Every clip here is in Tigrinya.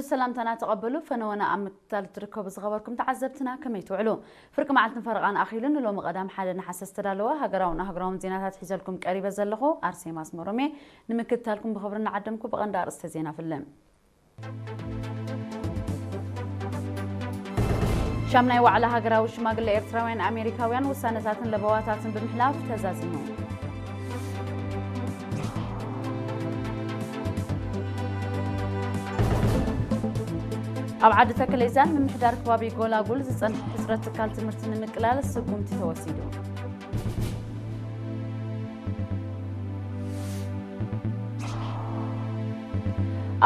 ሰላምታና ተቐበሉ። ፈነወና ኣብ ምክትታል እትርከቡ ዝኸበርኩም ተዓዘብትና ከመይ ትውዕሉ? ፍርቂ መዓልትን ፈረቓን ኣኺሉ ንሎሚ ቀዳም ሓደ ነሓሰ ዝተዳለወ ሃገራውን ኣህጉራውን ዜናታት ሒዘልኩም ቀሪበ ዘለኹ ኣርሴማ ኣስመሮም እየ። ንምክትታልኩም ብኽብሪ እናዓደምኩ ብቐንዲ ኣርእስተ ዜና ፍልም። ሻምናይ ዋዕላ ሃገራዊ ሽማግለ ኤርትራውያን ኣሜሪካውያን ውሳነታትን ለበዋታትን ብምሕላፍ ተዛዚሙ። ኣብ ዓዲ ተከሌዛን ምምሕዳር ከባቢ ጎላጉል ዝጸንሐ ሕጽረት ትካል ትምህርቲ ንምቅላል ስጉምቲ ተወሲዱ።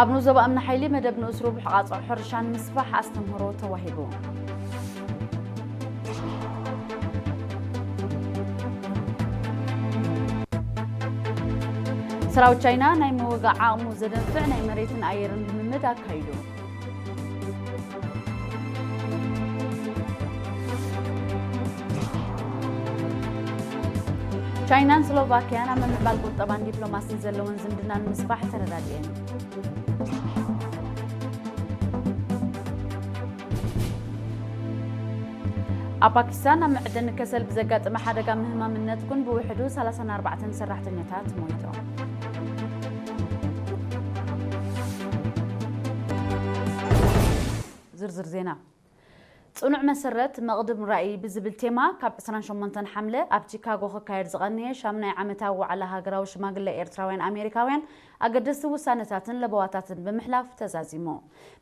ኣብ ንኡስ ዞባ እምኒ ሓይሊ መደብ ንኡስ ርቡሕ ቃጽዕ ሕርሻን ምስፋሕ ኣስተምህሮ ተዋሂቡ። ሰራዊት ቻይና ናይ ምውጋእ ዓቕሙ ዘደንፍዕ ናይ መሬትን ኣየርን ልምምድ ኣካይዱ። ቻይናን ስሎቫኪያን ኣብ ምምዕባል ቁጠባን ዲፕሎማሲን ዘለወን ዝምድና ንምስፋሕ ተረዳድኤን። ኣብ ፓኪስታን ኣብ መዕደኒ ከሰል ብዘጋጠመ ሓደጋ ምህማምነት ግን ብውሕዱ ሰላሳን ኣርባዕተን ሰራሕተኛታት ሞይቶም። ዝርዝር ዜና። ጽኑዕ መሰረት መቕድም ራእይ ብዝብል ቴማ ካብ ዕስራን ሸሞንተን ሓምለ ኣብ ቺካጎ ክካየድ ዝቐነየ ሻምናይ ዓመታዊ ዋዕላ ሃገራዊ ሽማግለ ኤርትራውያን ኣሜሪካውያን ኣገደስቲ ውሳነታትን ለበዋታትን ብምሕላፍ ተዛዚሙ።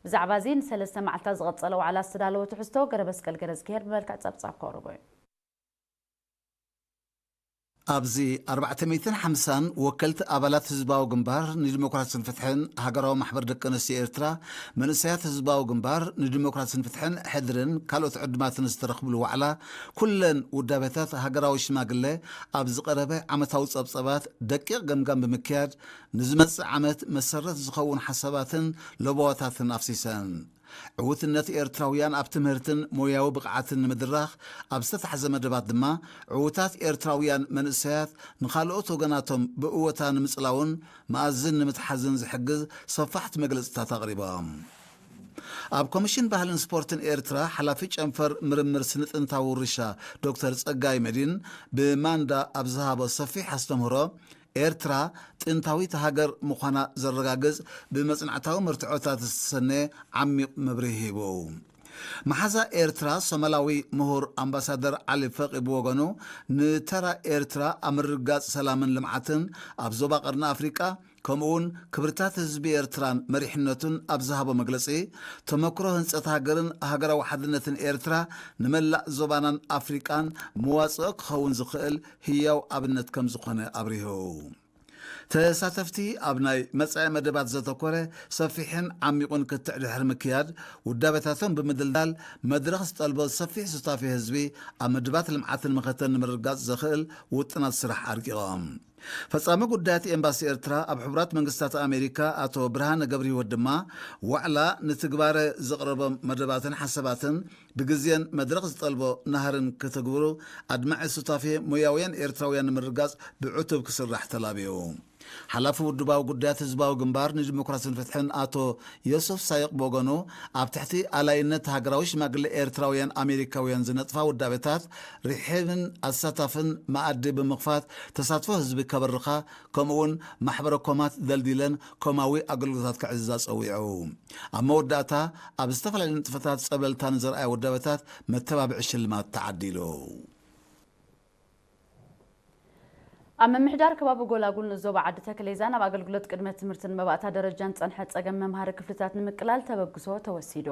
ብዛዕባ እዚ ንሰለስተ መዓልታት ዝቐጸለ ዋዕላ ዝተዳለወ ትሕዝቶ ገረመስቀል ገረዝግሄር ብመልክዕ ጸብጻብ ከቕርቦ እዩ። ኣብዚ ኣርባዕተ ሚእትን ሓምሳን ወከልቲ ኣባላት ህዝባዊ ግንባር ንዲሞክራስን ፍትሕን፣ ሃገራዊ ማሕበር ደቂ ኣንስትዮ ኤርትራ፣ መንእሰያት ህዝባዊ ግንባር ንዲሞክራስን ፍትሕን፣ ሕድርን ካልኦት ዕዱማትን ዝተረኽብሉ ዋዕላ፣ ኩለን ውዳቤታት ሃገራዊ ሽማግለ ኣብ ዝቐረበ ዓመታዊ ጸብጻባት ደቂቕ ገምጋም ብምክያድ፣ ንዝመጽእ ዓመት መሰረት ዝኸውን ሓሳባትን ለበዋታትን ኣፍሲሰን። ዕዉትነት ኤርትራውያን ኣብ ትምህርትን ሞያዊ ብቕዓትን ንምድራኽ ኣብ ዝተታሕዘ መደባት ድማ፣ ዕዉታት ኤርትራውያን መንእሰያት ንኻልኦት ወገናቶም ብእወታ ንምጽላውን መኣዝን ንምትሓዝን ዝሕግዝ ሰፋሕቲ መግለጽታት ኣቕሪቦም። ኣብ ኮሚሽን ባህልን ስፖርትን ኤርትራ ሓላፊ ጨንፈር ምርምር ስነ ጥንታዊ ውርሻ ዶክተር ጸጋይ መዲን ብማንዳ ኣብ ዝሃቦ ሰፊሕ ኣስተምህሮ፣ ኤርትራ ጥንታዊት ሃገር ምዃና ዘረጋግጽ ብመጽናዕታዊ መርትዖታት ዝተሰነየ ዓሚቕ መብርሂ ሂቡ። መሓዛ ኤርትራ ሶማላዊ ምሁር ኣምባሳደር ዓሊ ፈቒ ብወገኑ፣ ንተራ ኤርትራ ኣብ ምርግጋጽ ሰላምን ልምዓትን ኣብ ዞባ ቀርኒ ኣፍሪቃ፣ ከምኡውን ክብርታት ህዝቢ ኤርትራን መሪሕነቱን ኣብ ዝሃቦ መግለጺ፣ ተመክሮ ህንጸት ሃገርን ሃገራዊ ሓድነትን ኤርትራ ንመላእ ዞባናን ኣፍሪቃን መዋጽኦ ክኸውን ዝኽእል ህያው ኣብነት ከም ዝኾነ ኣብሪሁ። ተሳተፍቲ ኣብ ናይ መጻኢ መደባት ዘተኮረ ሰፊሕን ዓሚቑን ክትዕ ድሕሪ ምክያድ፣ ውዳቤታቶም ብምድልዳል፣ መድረኽ ዝጠልቦ ሰፊሕ ሱታፌ ህዝቢ ኣብ መድባት ልምዓትን መኸተን ንምርጋጽ ዘኽእል ውጥናት ስራሕ ኣርቂቖም። ፈጻሚ ጉዳያት ኤምባሲ ኤርትራ ኣብ ሕቡራት መንግስታት ኣሜሪካ ኣቶ ብርሃነ ገብረህይወት ድማ፣ ዋዕላ ንትግባረ ዘቕረቦም መደባትን ሓሳባትን ብግዜን መድረኽ ዝጠልቦ ናህርን ክትግብሩ፣ ኣድማዒ ሱታፌ ሞያውያን ኤርትራውያን ንምርጋጽ ብዕቱብ ክስራሕ ተላብዩ። ሓላፊ ውድባዊ ጉዳያት ህዝባዊ ግንባር ንዲሞክራስን ፍትሕን ኣቶ ዮሱፍ ሳይቕ ብወገኑ፣ ኣብ ትሕቲ ኣላይነት ሃገራዊ ሽማግለ ኤርትራውያን ኣሜሪካውያን ዝነጥፋ ውዳቤታት ርሒብን ኣሳታፍን መኣዲ ብምኽፋት ተሳትፎ ህዝቢ ከበርኻ፣ ከምኡውን ማሕበረ ኮማት ደልዲለን ኮማዊ ኣገልግሎታት ክዕዝዛ ጸዊዑ። ኣብ መወዳእታ፣ ኣብ ዝተፈላለዩ ንጥፈታት ጸብለልታ ንዘርኣያ ውዳቤታት መተባብዒ ሽልማት ተዓዲሉ። ኣብ ምምሕዳር ከባቢ ጎላጉል ንዞባ ዓዲ ተክሌዛን ኣብ ኣገልግሎት ቅድመ ትምህርትን መባእታ ደረጃን ጸንሐ ጸገም መምሃሪ ክፍልታት ንምቅላል ተበግሶ ተወሲዱ።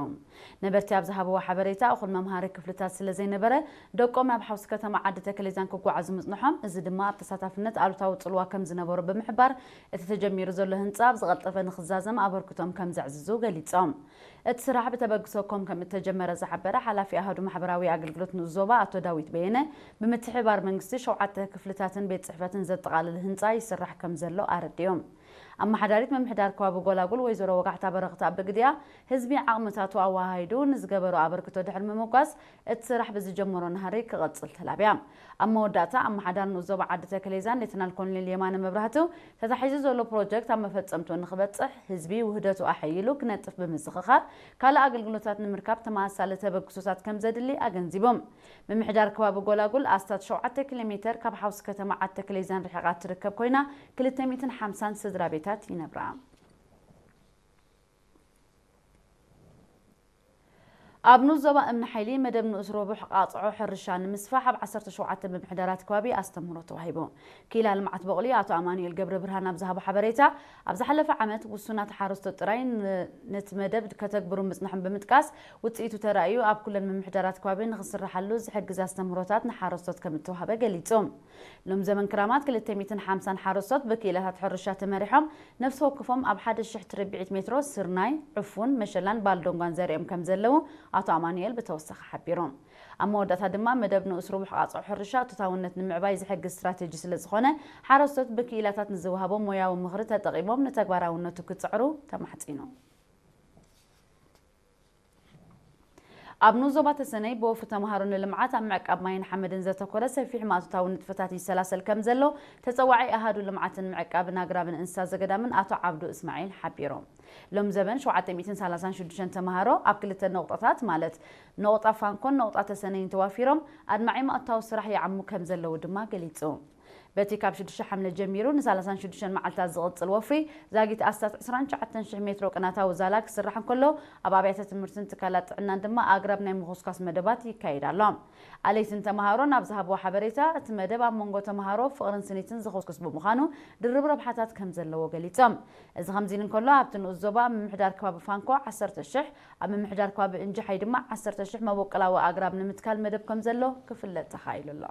ነበርቲ ኣብ ዝሃብዎ ሓበሬታ፣ እኹል መምሃሪ ክፍልታት ስለ ዘይነበረ፣ ደቆም ናብ ሓውሲ ከተማ ዓዲ ተክሌዛን ክጓዓዙ ምጽንሖም፣ እዚ ድማ ኣብ ተሳታፍነት ኣሉታዊ ጽልዋ ከም ዝነበሮ ብምሕባር፣ እቲ ተጀሚሩ ዘሎ ህንጻ ኣብ ዝቐልጠፈ ንኽዛዘም ኣበርክቶም ከም ዘዕዝዙ ገሊጾም። እቲ ስራሕ ብተበግሶ ኮም ከም እተጀመረ ዝሓበረ ሓላፊ ኣሃዱ ማሕበራዊ ኣገልግሎት ንኡስ ዞባ ኣቶ ዳዊት በየነ፣ ብምትሕብባር መንግስቲ ሸውዓተ ክፍልታትን ቤት ጽሕፈትን ዘጠቓልል ህንጻ ይስራሕ ከም ዘሎ ኣረዲኦም። ኣመሓዳሪት ምምሕዳር ከባቢ ጎላጉል ወይዘሮ ወጋሕታ በረኽት ኣበግዲያ፣ ህዝቢ ዓቕምታቱ ኣወሃሂዱ ንዝገበሮ ኣበርክቶ ድሕሪ ምምጓስ፣ እቲ ስራሕ ብዝጀመሮ ናህሪ ክቕጽል ተላብያ። ኣብ መወዳእታ፣ ኣመሓዳሪ ንኡስ ዞባ ዓዲ ተከሌዛን ሌተናል ኮሎኔል የማነ መብራህቱ፣ ተታሒዙ ዘሎ ፕሮጀክት ኣብ መፈጸምትኡ ንኽበጽሕ፣ ህዝቢ ውህደቱ ኣሐይሉ ክነጥፍ ብምዝኽኻር፣ ካልእ ኣገልግሎታት ንምርካብ ተመሳሳሊ ተበግሶታት ከም ዘድሊ ኣገንዚቦም። ምምሕዳር ከባቢ ጎላጉል ኣስታት ሸውዓተ ኪሎ ሜተር ካብ ሓውሲ ከተማ ዓዲ ተከሌዛን ርሒቓ ትርከብ ኮይና፣ ክልተ ሚእትን ሓምሳን ስድራ ቤታት ይነብራ። ኣብ ንኡስ ዞባ እምኒ ሓይሊ መደብ ንኡስ ረቡሕ ቃጽዖ ሕርሻ ንምስፋሕ ኣብ ዓሰርተ ሸውዓተ ምምሕዳራት ከባቢ ኣስተምህሮ ተዋሂቡ። ክኢላ ልምዓት በቕሊ ኣቶ ኣማኑኤል ገብረ ብርሃን ኣብ ዝሃቦ ሓበሬታ፣ ኣብ ዝሓለፈ ዓመት ውሱናት ሓረስቶት ጥራይ ን-፣ ነቲ መደብ ከተግብሩ ምጽንሖም ብምጥቃስ፣ ውጽኢቱ ተራእዩ ኣብ ኩለን ምምሕዳራት ከባቢ ንኽስርሓሉ ዝሕግዝ ኣስተምህሮታት ንሓረስቶት ከም እተዋህበ ገሊጹ። ሎም ዘመን ክራማት ክልተ ሚእትን ሓምሳን ሓረስቶት ብክኢላታት ሕርሻ ተመሪሖም ነፍሲ ወከፎም ኣብ ሓደ ሽሕ ትርብዒት ሜትሮ ስርናይ፣ ዕፉን፣ መሸላን ባልዶንጓን ዘሪኦም ከም ዘለዉ ኣቶ ኣማኑኤል ብተወሳኺ ሓቢሩ። ኣብ መወዳእታ ድማ መደብ ንኡስ ርቡሕ ቃጽዖ ሕርሻ እቶታውነት ንምዕባይ ዝሕግዝ ስትራቴጂ ስለ ዝኾነ ሓረስቶት ብክኢላታት ንዝወሃቦም ሞያዊ ምኽሪ ተጠቒሞም ንተግባራውነቱ ክጽዕሩ ተማሕጺኑ። ኣብ ንኡስ ዞባ ተሰነይ ብወፍሪ ተምሃሮ ንልምዓት ኣብ ምዕቃብ ማይን ሓመድን ዘተኮረ ሰፊሕ ማእቶታዊ ንጥፈታት ይሰላሰል ከም ዘሎ ተጸዋዒ ኣሃዱ ልምዓትን ምዕቃብን ኣግራብን እንስሳ ዘገዳምን ኣቶ ዓብዱ እስማዒል ሓቢሮም። ሎም ዘበን ሸውዓተ ሚእትን ሰላሳን ሽዱሽተን ተምሃሮ ኣብ ክልተ ነቑጣታት ማለት ነቑጣ ፋንኮን ነቑጣ ተሰነይን ተዋፊሮም ኣድማዒ ማእቶታዊ ስራሕ ይዓሙ ከም ዘለዉ ድማ ገሊጹ። በቲ ካብ ሽዱሽተ ሓምለ ጀሚሩ ንሰላሳን ሽዱሽተን መዓልታት ዝቕጽል ወፍሪ ዛጊት ኣስታት ዕስራን ትሽዓተን ሽሕ ሜትሮ ቅናታዊ ዛላ ክስራሕ እንከሎ፣ ኣብ ኣብያተ ትምህርትን ትካላት ጥዕናን ድማ ኣግራብ ናይ ምኹስኳስ መደባት ይካየድ ኣሎ። ኣለይትን ተምሃሮን ኣብ ዝሃብዎ ሓበሬታ፣ እቲ መደብ ኣብ መንጎ ተምሃሮ ፍቕርን ስኒትን ዝኹስኩስ ብምዃኑ፣ ድርብ ረብሓታት ከም ዘለዎ ገሊጾም። እዚ ከምዚ ኢሉ እንከሎ፣ ኣብቲ ንኡስ ዞባ ምምሕዳር ከባቢ ፋንኮ ዓሰርተ ሽሕ፣ ኣብ ምምሕዳር ከባቢ እንጅሓይ ድማ ዓሰርተ ሽሕ መበቆላዊ ኣግራብ ንምትካል መደብ ከም ዘሎ ክፍለጥ ተኻኢሉ ኣሎ።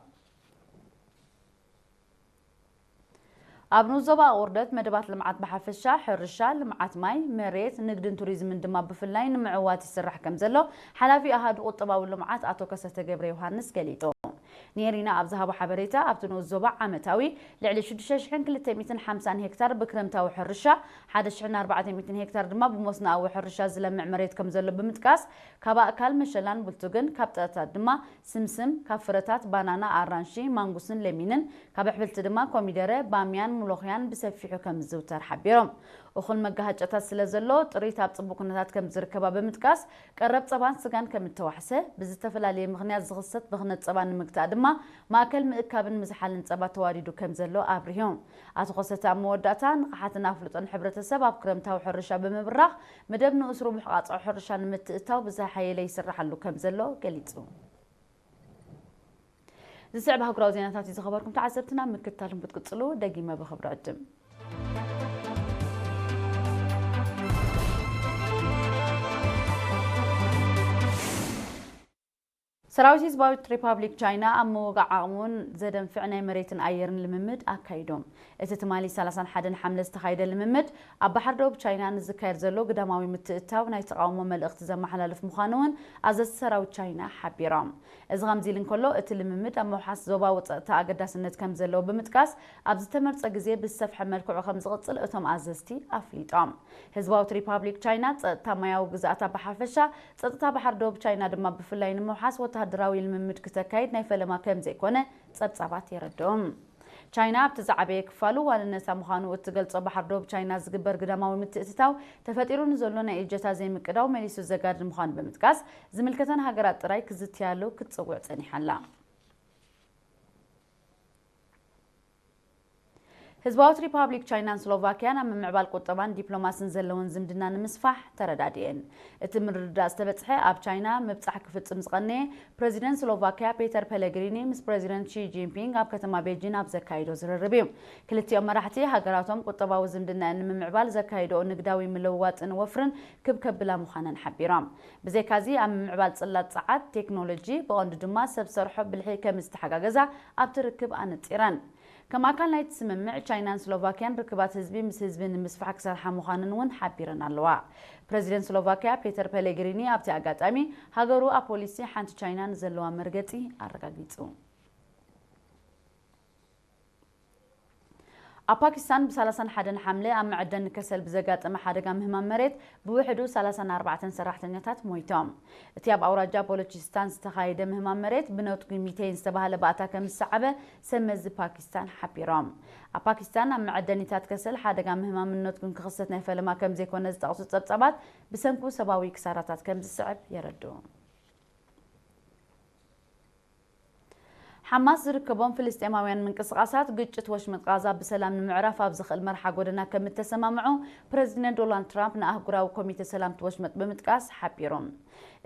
ኣብ ንኡስ ዞባ ኣቑርደት መደባት ልምዓት ብሓፈሻ፣ ሕርሻ፣ ልምዓት ማይ፣ መሬት፣ ንግድን ቱሪዝምን ድማ ብፍላይ ንምዕዋት ይስራሕ ከም ዘሎ ሓላፊ ኣሃዱ ቁጠባዊ ልምዓት ኣቶ ከሰተ ገብረ ዮሃንስ ገሊጹ። ኔሪና ኣብ ዝሃቦ ሓበሬታ፣ ኣብቲ ንኡስ ዞባ ዓመታዊ ልዕሊ ሽዱሽተ ሽሕን ክልተ ሚእትን ሓምሳን ሄክታር ብክረምታዊ ሕርሻ፣ ሓደ ሽሕን ኣርባዕተ ሚእትን ሄክታር ድማ ብመስኖኣዊ ሕርሻ ዝለምዕ መሬት ከም ዘሎ ብምጥቃስ፣ ካብ ኣእካል መሸላን ብልቱግን፣ ካብ ጸጥታት ድማ ስምስም፣ ካብ ፍረታት ባናና፣ ኣራንሺ፣ ማንጉስን ለሚንን፣ ካብ ኣሕምልቲ ድማ ኮሚደረ፣ ባምያን ሙሎኽያን ብሰፊሑ ከም ዝዝውተር ሓቢሮም። እኹል መጋሃጨታት ስለ ዘሎ፣ ጥሪት ኣብ ጽቡቕ ኩነታት ከም ዝርከባ ብምጥቃስ፣ ቀረብ ጸባን ስጋን ከም እተዋሕሰ፣ ብዝተፈላለየ ምኽንያት ዝኽሰት ብኽነት ጸባ ንምግታእ ድማ ማእከል ምእካብን ምዝሓልን ጸባ ተዋዲዱ ከም ዘሎ ኣብሪሁ። ኣቶ ኸሰተ ኣብ መወዳእታ፣ ንቕሓትን ኣፍልጦን ሕብረተሰብ ኣብ ክረምታዊ ሕርሻ ብምብራኽ፣ መደብ ንኡስ ርቡሕ ቃጽዖ ሕርሻ ንምትእትታው ብዝሓየለ ይስራሓሉ ከም ዘሎ ገሊጹ። ዝስዕብ ኣህጉራዊ ዜናታት እዩ ዝኸበርኩም ተዓዘብትና፣ ምክትታልኩም ክትቅጽሉ ደጊመ ብኽብሪ ዕድም። ሰራዊት ህዝባዊት ሪፓብሊክ ቻይና ኣብ ምውጋእ ዓቕሙን ዘደንፍዕ ናይ መሬትን ኣየርን ልምምድ ኣካይዶም። እቲ ትማሊ ሰላሳን ሓደን ሓምለ ዝተኻየደ ልምምድ፣ ኣብ ባሕሪ ደቡብ ቻይና ንዝካየድ ዘሎ ግዳማዊ ምትእትታው ናይ ተቓውሞ መልእኽቲ ዘመሓላልፍ ምዃኑ እውን ኣዘዝቲ ሰራዊት ቻይና ሓቢሮም። እዚ ከምዚ ኢሉ እንከሎ፣ እቲ ልምምድ ኣብ ምውሓስ ዞባዊ ጸጥታ ኣገዳስነት ከም ዘለዎ ብምጥቃስ፣ ኣብ ዝተመርጸ ግዜ ብዝሰፍሐ መልክዑ ከም ዝቕጽል እቶም ኣዘዝቲ ኣፍሊጦም። ህዝባዊት ሪፓብሊክ ቻይና ጸጥታ ማያዊ ግዝኣታ ብሓፈሻ፣ ጸጥታ ባሕሪ ደቡብ ቻይና ድማ ብፍላይ ንምውሓስ ወተሃደራዊ ልምምድ ክተካይድ ናይ ፈለማ ከም ዘይኮነ ጸብጻባት የረድኡ። ቻይና ኣብቲ ዝዓበየ ክፋሉ ዋንነታ ምዃኑ እትገልጾ ባሕሪ ደቡብ ቻይና ዝግበር ግዳማዊ ምትእትታው ተፈጢሩ ንዘሎ ናይ እጀታ ዘይምቅዳው መሊሱ ዘጋድድ ምዃኑ ብምጥቃስ፣ ዝምልከተን ሃገራት ጥራይ ክዝትያሉ ክትጽውዕ ጸኒሓ ኣላ። ህዝባዊት ሪፓብሊክ ቻይናን ስሎቫኪያን ኣብ ምምዕባል ቁጠባን ዲፕሎማስን ዘለወን ዝምድና ንምስፋሕ ተረዳዲኤን። እቲ ምርድዳእ ዝተበጽሐ ኣብ ቻይና ምብጻሕ ክፍጽም ዝቐነየ ፕረዚደንት ስሎቫኪያ ፔተር ፔለግሪኒ ምስ ፕረዚደንት ሺ ጂንፒንግ ኣብ ከተማ ቤጂን ኣብ ዘካይዶ ዝርርብ እዩ። ክልቲኦም መራሕቲ ሃገራቶም ቁጠባዊ ዝምድናኣን ንምምዕባል ዘካይድኦ ንግዳዊ ምልውዋጥን ወፍርን ክብ ከብላ ምዃነን ሓቢሮም። ብዘይካዚ ኣብ ምምዕባል ጽላት ጸዓት፣ ቴክኖሎጂ፣ ብቐንዱ ድማ ሰብ ሰርሖ ብልሒ ከም ዝተሓጋገዛ ኣብቲ ርክብ ኣነጺረን። ከም ኣካል ናይቲ ስምምዕ፣ ቻይናን ስሎቫኪያን ርክባት ህዝቢ ምስ ህዝቢ ንምስፋሕ ክሰርሓ ምዃነን እውን ሓቢረን ኣለዋ። ፕረዚደንት ስሎቫኪያ ፔተር ፔሌግሪኒ ኣብቲ ኣጋጣሚ፣ ሃገሩ ኣብ ፖሊሲ ሓንቲ ቻይና ንዘለዋ መርገጺ ኣረጋጊጹ። ኣብ ፓኪስታን ብ ሰላሳን ሓደን ሓምለ ኣብ መዐደኒ ከሰል ብዘጋጠመ ሓደጋ ምህማም መሬት ብውሕዱ ሰላሳን ኣርባዕተን ሰራሕተኛታት ሞይቶም። እቲ ኣብ ኣውራጃ በሎቺስታን ዝተኻየደ ምህማም መሬት ብነውጥጉ ሚቴን ዝተባህለ ባእታ ከም ዝሰዓበ ሰብ መዚ ፓኪስታን ሓቢሮም። ኣብ ፓኪስታን ኣብ መዐደኒታት ከሰል ሓደጋ ምህማምን ነውጥጉን ክኽሰት ናይ ፈለማ ከም ዘይኮነ ዝጠቕሱ ጸብጻባት ብሰንኩ ሰብኣዊ ክሳራታት ከም ዝስዕብ የረድኡ። ሓማስ ዝርከቦም ፍልስጤማውያን ምንቅስቓሳት ግጭት ወሽመጥ ቃዛ ብሰላም ንምዕራፍ ኣብ ዝኽእል መርሓ ጎደና ከም እተሰማምዑ ፕረዚደንት ዶናልድ ትራምፕ ንኣህጉራዊ ኮሚተ ሰላም እቲ ወሽመጥ ብምጥቃስ ሓቢሩ።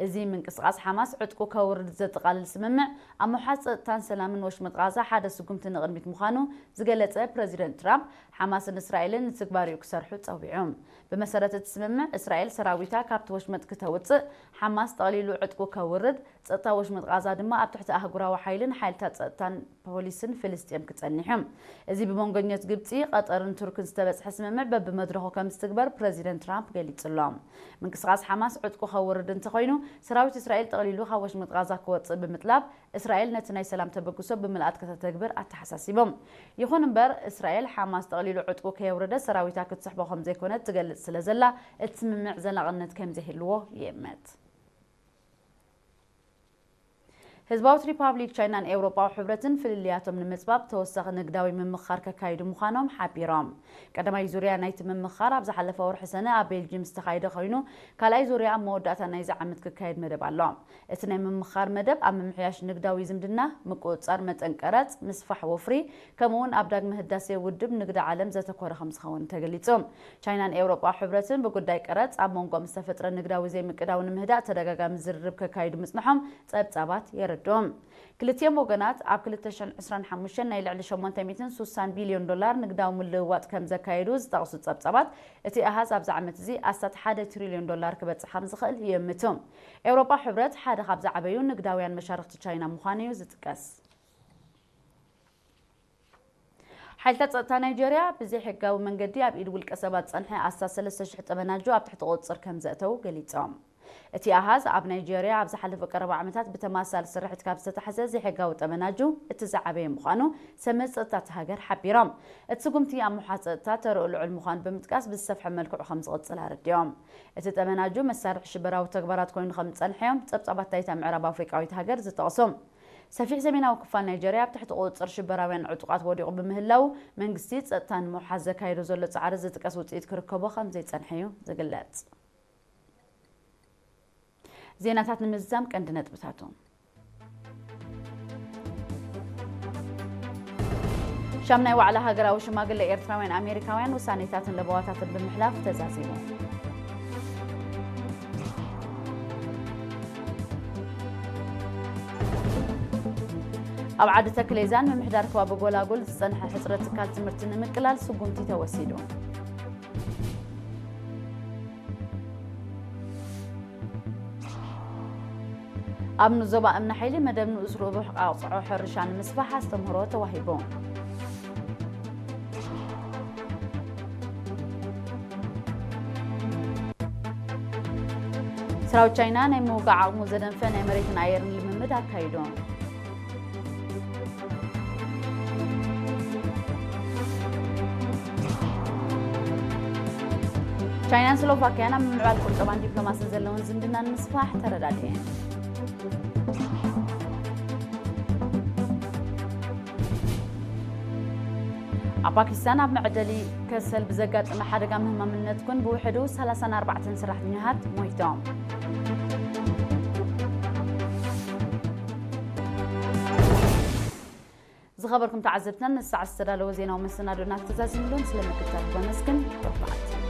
እዚ ምንቅስቓስ ሓማስ ዕጥቁ ከውርድ ዘጠቓልል ስምምዕ ኣብ ምውሓስ ጸጥታን ሰላምን ወሽመጥ ቃዛ ሓደ ስጉምቲ ንቕድሚት ምዃኑ ዝገለጸ ፕረዚደንት ትራምፕ፣ ሓማስን እስራኤልን ንትግባሪኡ ክሰርሑ ጸዊዑ። ብመሰረት እቲ ስምምዕ፣ እስራኤል ሰራዊታ ካብቲ ወሽመጥ ክተውጽእ፣ ሓማስ ጠቕሊሉ ዕጥቁ ከውርድ፣ ጸጥታ ወሽመጥ ቃዛ ድማ ኣብ ትሕቲ ኣህጉራዊ ሓይልን ሓይልታት ጸጥታን ፖሊስን ፍልስጤም ክጸንሕ እዩ። እዚ ብመንጎኛት ግብጺ፣ ቀጠርን ቱርክን ዝተበጽሐ ስምምዕ በብመድረኹ ከም ዝትግበር ፕረዚደንት ትራምፕ ገሊጹ ኣሎ። ምንቅስቓስ ሓማስ ዕጥቁ ከውርድ እንተኾይኑ፣ ሰራዊት እስራኤል ጠቕሊሉ ካብ ወሽመጥ ቃዛ ክወጽእ ብምጥላብ፣ እስራኤል ነቲ ናይ ሰላም ተበግሶ ብምልኣት ከተተግብር ኣተሓሳሲቦም። ይኹን እምበር፣ እስራኤል ሓማስ ጠቕሊሉ ዕጥቁ ከየውረደ ሰራዊታ ክትስሕቦ ከም ዘይኮነት ትገልጽ ስለ ዘላ፣ እቲ ስምምዕ ዘላቕነት ከም ዘይህልዎ ይእመት። ህዝባዊት ሪፓብሊክ ቻይናን ኤውሮጳዊ ሕብረትን ፍልልያቶም ንምጽባብ ተወሳኺ ንግዳዊ ምምኽኻር ከካይዱ ምዃኖም ሓቢሮም። ቀዳማይ ዙርያ ናይቲ ምምኽኻር ኣብ ዝሓለፈ ወርሒ ሰነ ኣብ ቤልጅም ዝተኻየደ ኮይኑ፣ ካልኣይ ዙርያ ኣብ መወዳእታ ናይዚ ዓመት ክካየድ መደብ ኣሎ። እቲ ናይ ምምኽኻር መደብ ኣብ ምምሕያሽ ንግዳዊ ዝምድና፣ ምቁጽጻር መጠን ቀረጽ፣ ምስፋሕ ወፍሪ፣ ከምኡ'ውን ኣብ ዳግመ ህዳሴ ውድብ ንግዲ ዓለም ዘተኮረ ከም ዝኸውን ተገሊጹ። ቻይናን ኤውሮጳዊ ሕብረትን ብጉዳይ ቀረጽ ኣብ መንጎኦም ዝተፈጥረ ንግዳዊ ዘይምቅዳው ንምህዳእ ተደጋጋሚ ዝርርብ ከካይዱ ምጽንሖም ጸብጻባት የረድኡ። ክልቲኦም ወገናት ኣብ ክልተ ሽሕን ዕስራን ሓሙሽተን ናይ ልዕሊ ሸሞንተ ሚእትን ሱሳን ቢልዮን ዶላር ንግዳዊ ምልውዋጥ ከም ዘካየዱ ዝጠቕሱ ጸብጻባት፣ እቲ ኣሃዝ ኣብዚ ዓመት እዚ ኣስታት ሓደ ትሪልዮን ዶላር ክበጽሕ ከም ዝኽእል ይእምቱ። ኤውሮጳ ሕብረት ሓደ ካብ ዝዓበዩ ንግዳውያን መሻርኽቲ ቻይና ምዃኑ እዩ ዝጥቀስ። ሓይልታት ጸጥታ ናይጀርያ ብዘይሕጋዊ መንገዲ ኣብ ኢድ ውልቀ ሰባት ዝጸንሐ ኣስታት ሰለስተ ሽሕ ጠበናጆ ኣብ ትሕቲ ቁጽጽር ከም ዘእተዉ ገሊጾም። እቲ ኣሃዝ ኣብ ናይጀርያ ኣብ ዝሓለፈ ቀረባ ዓመታት ብተመሳሳሊ ስርሒት ካብ ዝተታሕዘ ዘይሕጋዊ ጠበናጁ እቲ ዝዓበየ ምዃኑ ሰብ መዚ ጸጥታ እታ ሃገር ሓቢሮም። እቲ ስጉምቲ ኣብ ምውሓስ ጸጥታ ተረኡ ልዑል ምዃኑ ብምጥቃስ ብዝሰፍሐ መልክዑ ከም ዝቕጽል ኣረዲኦም። እቲ ጠበናጁ መሳርሒ ሽበራዊ ተግባራት ኮይኑ ከም ዝጸንሐ እዮም ጸብጻባት ናይታ ምዕራብ ኣፍሪቃዊት ሃገር ዝጠቕሱ። ሰፊሕ ሰሜናዊ ክፋል ናይጀርያ ኣብ ትሕቲ ቁጽጽር ሽበራውያን ዕጡቓት ወዲቑ ብምህላው መንግስቲ ጸጥታ ንምውሓስ ዘካየዶ ዘሎ ጻዕሪ ዝጥቀስ ውጽኢት ክርከቦ ከም ዘይጸንሐ እዩ ዝግለጽ። ዜናታት ንምዝዛም ቀንዲ ነጥብታቱ። ሻምናይ ዋዕላ ሃገራዊ ሽማግለ ኤርትራውያን ኣሜሪካውያን ውሳኔታትን ለበዋታትን ብምሕላፍ ተዛዚሙ። ኣብ ዓዲ ተክሌዛን ምምሕዳር ከባቢ ጎላጉል ዝጸንሐ ሕጽረት ትካል ትምህርቲ ንምቅላል ስጉምቲ ተወሲዱ። ኣብ ንዞባ እምኒ ሓይሊ መደብ ንኡስ ርቡሕ ቃጽዖ ሕርሻ ንምስፋሕ ኣስተምህሮ ተዋሂቡ። ሰራዊት ቻይና ናይ ምውጋእ ዓቕሙ ዘደንፈ ናይ መሬትን ኣየርን ልምምድ ኣካይዱ። ቻይናን ስሎቫክያን ኣብ ምምዕባል ቁጠባን ዲፕሎማስን ዘለወን ዝምድና ንምስፋሕ ተረዳድኤን። ኣብ ፓኪስታን ኣብ መዕደሊ ከሰል ብዘጋጠመ ሓደጋ ምህማምን ነትጉን ብውሕዱ ሰላሳን ኣርባዕተን ሰራሕተኛታት ሞይቶም። ዝኸበርኩም ተዓዘብትና፣ ንሰዓት ዝተዳለወ ዜናዊ መሰናዶና ተዛዚምሉን ስለ ምክትታል ከመስግን። ርሑቕ መዓልቲ።